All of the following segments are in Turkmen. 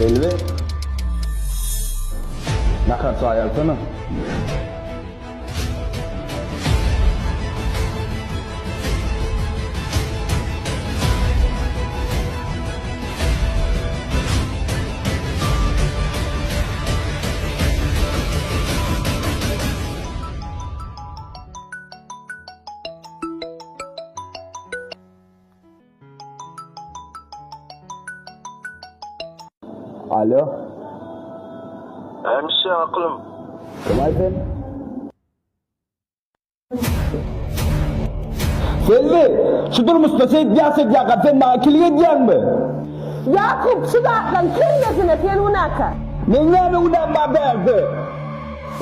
Selbi. Nahar çaý alsana. Alo. Hemşe aklym. Kim sen? Selbi, şu durmuşda şeýdýän şeýdýänkä sen maňa ikilik edýäňmi? Ýakup, şu zatlaryň hemmesine sen günäkär. Meň näme günäm bar bärde?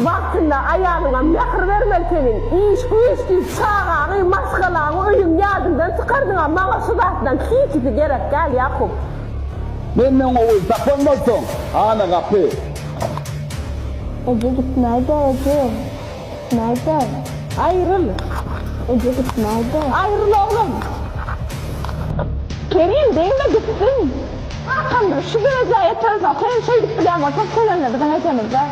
Wagtynda aýalyňa mähir bermeli seniň. Iş-güýç diýip çagaňy, maşgalaňy, öýüňi ýadyňdan çykardyň-a, maňa şu zatlaryň hiçisi gerek däl, Ýakup. Menden gowy tapan bolsaň, ana gapy. Eje gitmäýdä eje. Gitmäýdä. Aýryl. Eje gitmäýdä. Aýryl oglum. Kerim degme gitsin. Kakamdyr şu derejä ýetensoň sen şeýdip bilýän bolsaň sen indi biziň ejemiz däl.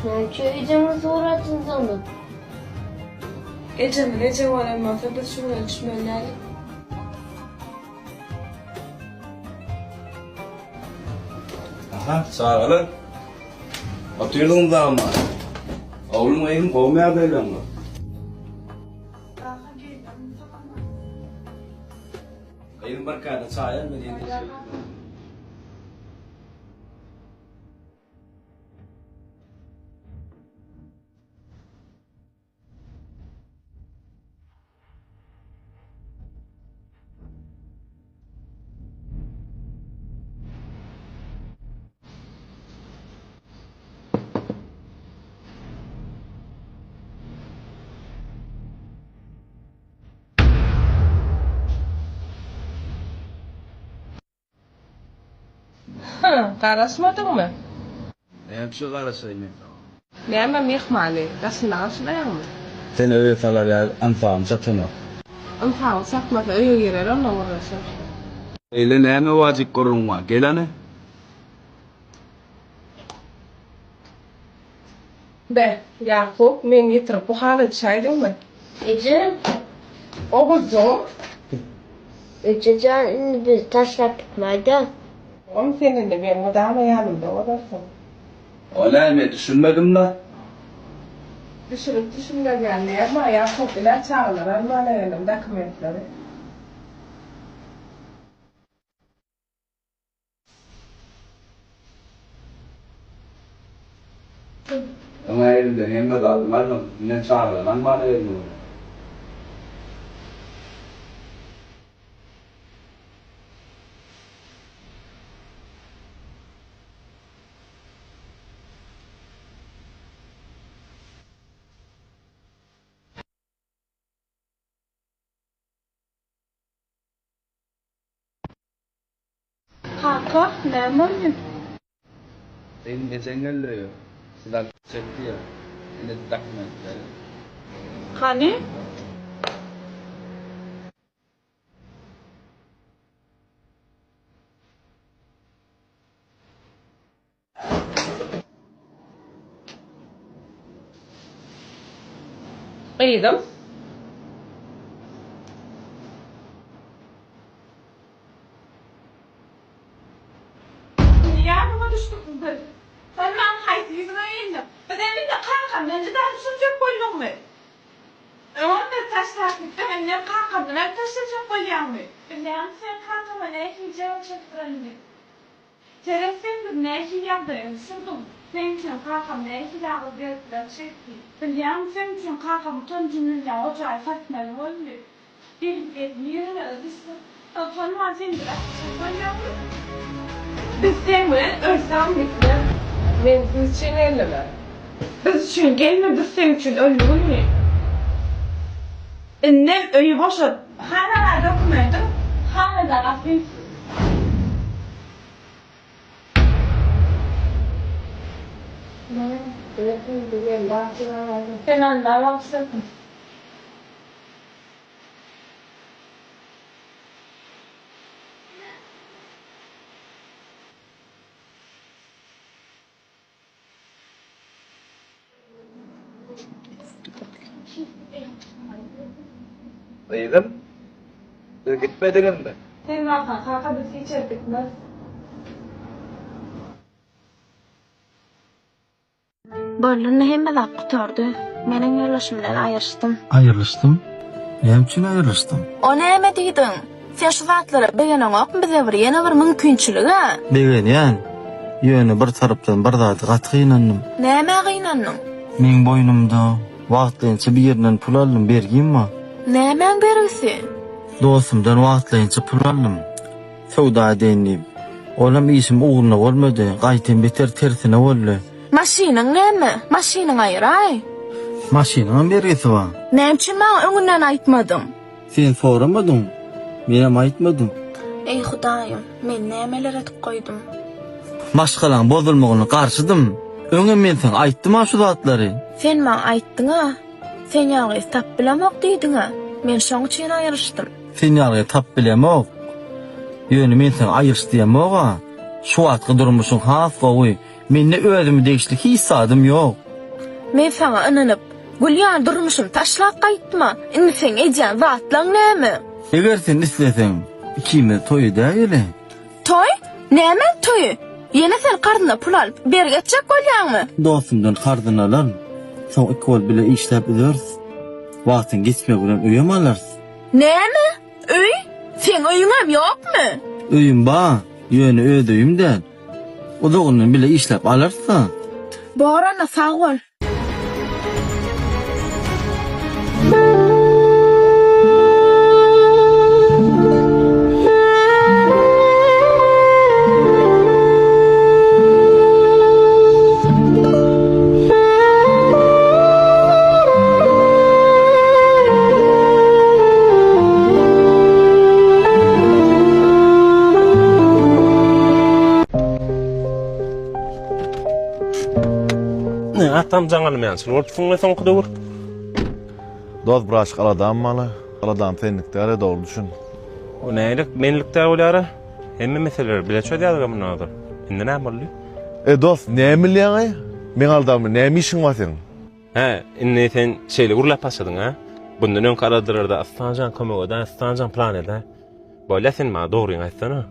Näme üçin ejeňiň suratyny zyňdyň? Ejemiz eje bolan bolsa biz şu güne düşmeli däldik. Aha, çagalar. Otyrdyňyz dagma. Oglum gyzym gowmy ýagdaýlaryňyz? Gyzym bir käse çaý al men ýene Hy, garaşmadyňmy? Näme üçin garaşaýyn men saňa? Näme myhmany daşynda garşylaýaňmy? Seni öýe salar ýaly ynsabym çatanok. Ynsabyň çatmasa öýe girer ondan gürleşer. Beýle näme wajyp gürrüň bar? Gel hany. Be, Ýakup, meni ýitirip bu hala düşäýdiňmi? Eje. Oguljygym. Eje jan, indi bizi taşlap gitmäý-dä. Oglum, sen indi meň mydama ýanymda bolarsyň. O näme, düşünmedim-le. Düşünip düşünmez ýaly näme bar, Ýakup, ine, çagalar almana geldim, dokumentleri. Öňä elimden hemme zadymy aldym, indem çagalarymy almana geldim oglum. Kaka, näme boldy? Seň ejeň geldi öýe. Sizi alyp gitjek diýýär. Ine dokumentleri. Hany? Gyzym. Indi ýadyma düşdük biz. Sen maňa haýsy ýüzüňe ildiň? Bizem indi kakamdan jyda düşürjek bolduňmy? Öňem bizi taşlap gitdiň, indem kakamdanam taşlajak bolýaňmy? Bilýäňmi sen kakama nähili jebir çekdireniňi? Seret sen bizi nähili ýagdaýa düşürdiň? Seň üçin kakam nähili agyr dertler çekdi. Bilýäňmi, seň üçin kakam utanjyny bilmän o jaýy satmaly boldy. Gelip gelip ýüzüňe düşse, utanman sen bizi atjak bolýaňmy? Biz seň bilen ölsem gitmez. Men siz üçin geldim-ä. Biz üçin gelme, biz seň üçin öldük indi. Indem öýi boşat. Hana dokumentiň, hana-da gapyň. Sen Alla bagyşlasyn. Gyzym, siz gitmediňizmi? Sen barkaň kaka biz hiç ýere gitmeris. Boldy indi hemme zat gutardy. Menem ýoldaşym bilen aýryşdym. Aýrylyşdym? Näme üçin aýrylyşdyň? O näme diýdiň? Sen şu zatlara begeneňokmy bize bir ýene bir mümkinçilig-ä? Begenýän. Ýöne bir tarapdan bir zada gaty gynandym. Nämä gynandyň? Meň boýnumda wagtlaýynça birinden pul aldym, bergim bar. Nämäň bergisi? Dostumdan wagtlaýynça pul aldym. Söwda edeýin diýip. Olam işim ugruna bolmady, gaýtam beter tersine boldy. Maşynyň näme? Maşynyňy aýyraý. Maşynyňam bergisi bar. Näme üçin maňa öňünden aýtmadyň? Sen soramadyň, menem aýtmadym. Eý Hudaýym, men nämeler edip goýdum? Maşgalaň bozulmagyna garşydym. Öňem men saňa aýtdym-a şu zatlary. Sen maňa aýtdyň-a. Sen ýalňyz tap bilemok diýdiň-ä. Men şoň üçin aýryşdym. Sen ýalňyz tap bilemok. Ýöne men saňa aýryş diýemok-a. Şu wagtky durmuşyň has gowy. Mende özüme degişli hiç zadym ýok. Men saňa ynanyp, gül ýaly durmuşymy taşlap gaýtma. Indi seň edýän zatlaň näme? Eger sen isleseň, ikimiz toý edäýeli. Toý? Nämäň toýy? Ýene sen karzyna pul alyp, bergi etjek bolýaňmy? Dostumdan karzyny alaryn. Soň iki bolup bile işläp üzeris. Wagtyň geçmegi bilen öýem alarys. Näme? Öý? Seň öýüňem ýokmy? Öýüm bar, ýöne öz öýüm däl. Uzagyndan bile işläp alarys-da. Bor onda, sag bol. Ne atam jaň almaýançyl bolupsyň we soňky döwür. Dost braçyk aladam maly. Aladam senlik däl dogry düşün. O nälik menlik däl bolýara? Hemme meseleleri bile çözýärdik mundan ozal. Indi näme boldy? E dost näme bilýäňaý? Meň aladam bilen näme işiň bar seň? Hä, indi sen şeýle gürläp başladyň a? Bundan öňki aladalarda Astanjan kömek edä, Astanjan plan edä. Bolýa sen maňa dogryňy aýtsana.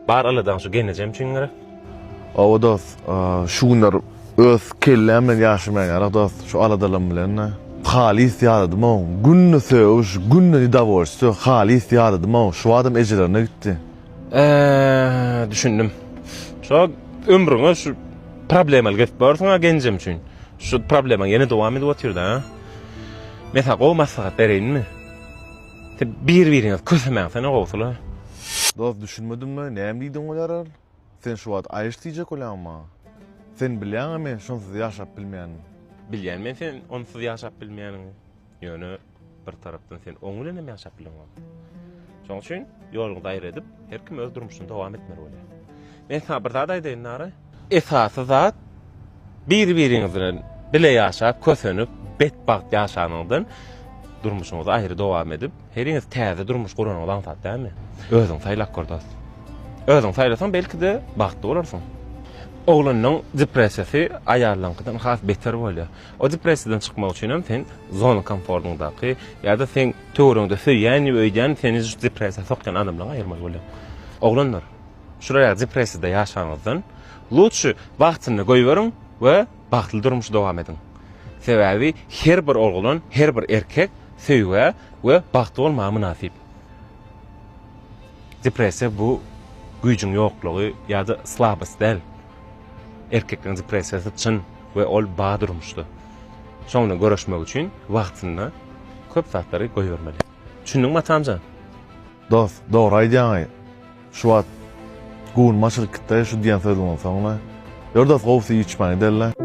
Bar aladaň şu gelnejem üçin gerek. Hawa dost, şu günler öz kelläm bilen ýaşamaýan ýaly dost, şu aladalarym bilen. Halys ýadadym-ow, günde sögüş, günde nedowolstwo, halys ýadadym-ow, şu badam ejelerine gitdi. Eee, düşündim. Şo ömrüňe şu problemaly gezip borsuň-a gelnejem üçin. Şu problemaň ýene dowam edip otyr-da, a? Men saňa gowy maslahat bereýinmi? Sen bir-biriňizi kösemäňsene gowusy-la. Dost düşünmedimmi, näme diýdiň bolýar-al? Sen şu wagt aýyş diýjek bolýaňmy maňa? Sen bilýäň-ä men şonsuz ýaşap bilmeýänimi. Bilýän men sen onsuz ýaşap bilmeýäniňi. Ýöne bir tarapdan sen oň bilen hem ýaşap bileňok. Şoň üçin ýoluňyzy aýry edip, her kim öz durmuşyny dowam etmeli bolýar. Men saňa bir zat aýdaýyn Nara. Esasy zat bir-biriňiz bilen bile ýaşap, kösenip, betbagt ýaşanyňdan durmuşyňyzy aýry dowam edip, heriňiz täze durmuş guranyňyz aňsat dälmi? Özüň saýlap gör dost. Özüň saýlasaň belki-de bagtly bolarsyň. Oglanyň depressiýasy aýallaňkydan has beter bolýar. O depressiýadan çykmak üçin hem sen zona komfortyňdaky ýa-da seň töweregiňde söýýän diýip öýdýän seni şu depressiýa sokýan adamlaryňy aýyrmaly bolýar. Oglanlar, şular ýaly depressiýada ýaşanyňyzdan lutşy wagtynda goýberiň we bagtly durmuşy dowam ediň. Sebäbi her bir oglan, her bir erkek söýgä we bagtly bolmaga mynasyp. Depressiýa bu güýjüň ýoklugy ýa-da slabost däl. Erkekleň depressiýasy çyn we ol ba durmuşda. Şoň bilen göreşmek üçin wagtynda köp zatlary goýbermeli. Düşündiňmi atamjan? Dos, dogry aýdýaňaý. Şu wagt göwnüm açylyp gitdi şu diýen sözüňden soňra. Ýör dos gowusy içmäne gideli.